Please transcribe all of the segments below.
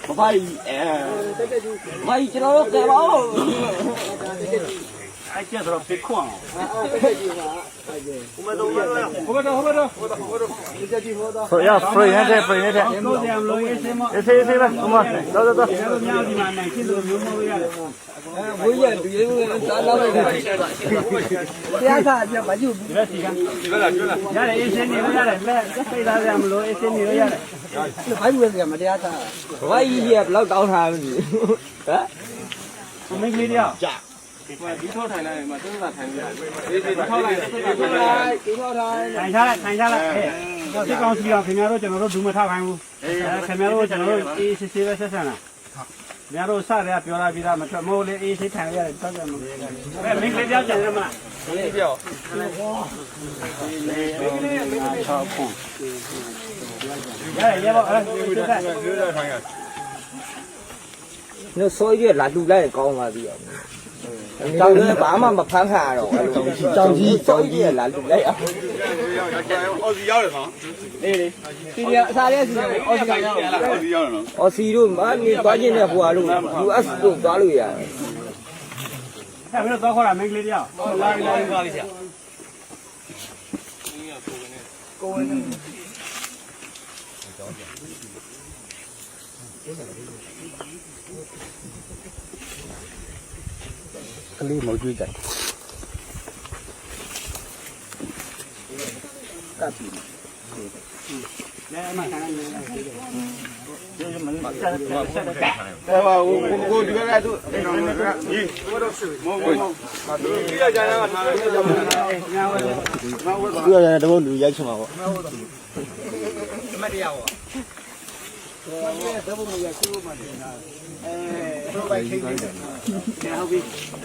ပဖါအံၤ, ပဖါအံၤ ကျွန်တော်တို့ကဲပါဦး. ဆိုရ free နဲ့တဲ့ free နဲ့တဲ့ အေးဆေး အေးဆေးပဲ come on သွား သွား သွား ဘုရားတူရဲ့သားတော်တွေတရားသာပြပါယူရတယ် အေးဆေးနေလို့ရတယ် စိတ်သားစရာမလို အေးဆေးနေလို့ရတယ် ဘာယူရစရာမတရားသား ဘာကြီးကြီးကဘယ်လောက်တောင်းထားလဲ ဟမ် မင်းကလေးတယောက် ဒီထောက်ထိုင်လိုက်မှာ သူတို့သာထိုင်ကြည့်။ ဒီထောက်လိုက် ဒီထောက်လိုက် ထိုင်ထားလိုက် ထိုင်ထားလိုက် အဲ စစ်ကောင်စီက ခင်ဗျားတို့ ကျွန်တော်တို့ ဒုမထောက်ခိုင်းဘူး။ အဲ ခင်ဗျားတို့ ကျွန်တော်တို့ အေးအေးဆေးဆေးပဲ ဆက်ဆံတာ။ ခင်ဗျားတို့ စတဲ့ပြောတာပြီးတာ မထွက်မို့လေ အေးဆေးထိုင်လိုက်ရတယ် ဒီထောက်ကြမလို့။ အဲ မင်းကလေးတယောက်ကျန်တယ်မလား။ မင်းကလေးတယောက်။ ရတယ် ရဲဘော် အဲ ဆက်ဆံ။ နစောကြီးလာလှူလိုက်ရင်ကောင်းပါပြီ။ တောင်ထဲဘာမှမဖမ်းခံရတော့ဘူး။ တောင်ကြီး တောင်ကြီးလာလှူလိုက်ရအောင်။ အော်စီရောက်တယ်နော်။ အေးလေ။ စီရီအစားလေးစီရီ အော်စီကရောက်တယ်။ အော်စီရောက်တယ်နော်။ အော်စီတို့မနေသွားခြင်းနဲ့ဟိုဟာလို့ ယူအက်စ် တို့သွားလို့ရတယ်။ အဲ မင်းတို့သွားခေါ်တာ မိန်းကလေးတယောက်။ ကလေးမုတ်ကြွေးကြိုက် ကပ်ပြီ တဘိလူရိုက်ချင်မှာပေါ့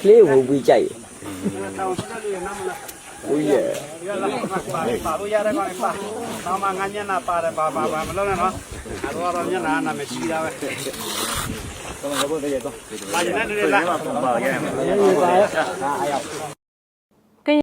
ချ့ဝံၤဝံၤကြိုက် ဝံၤယဲ ပါလို့ရတယ်ကောင်းပါတော့မငါညနာပါတယ်ပါပါပါမလို့နဲ့နော်အတော့တော့ညနာနာမည်ရှိတာပဲပါရင်လည်းနေလား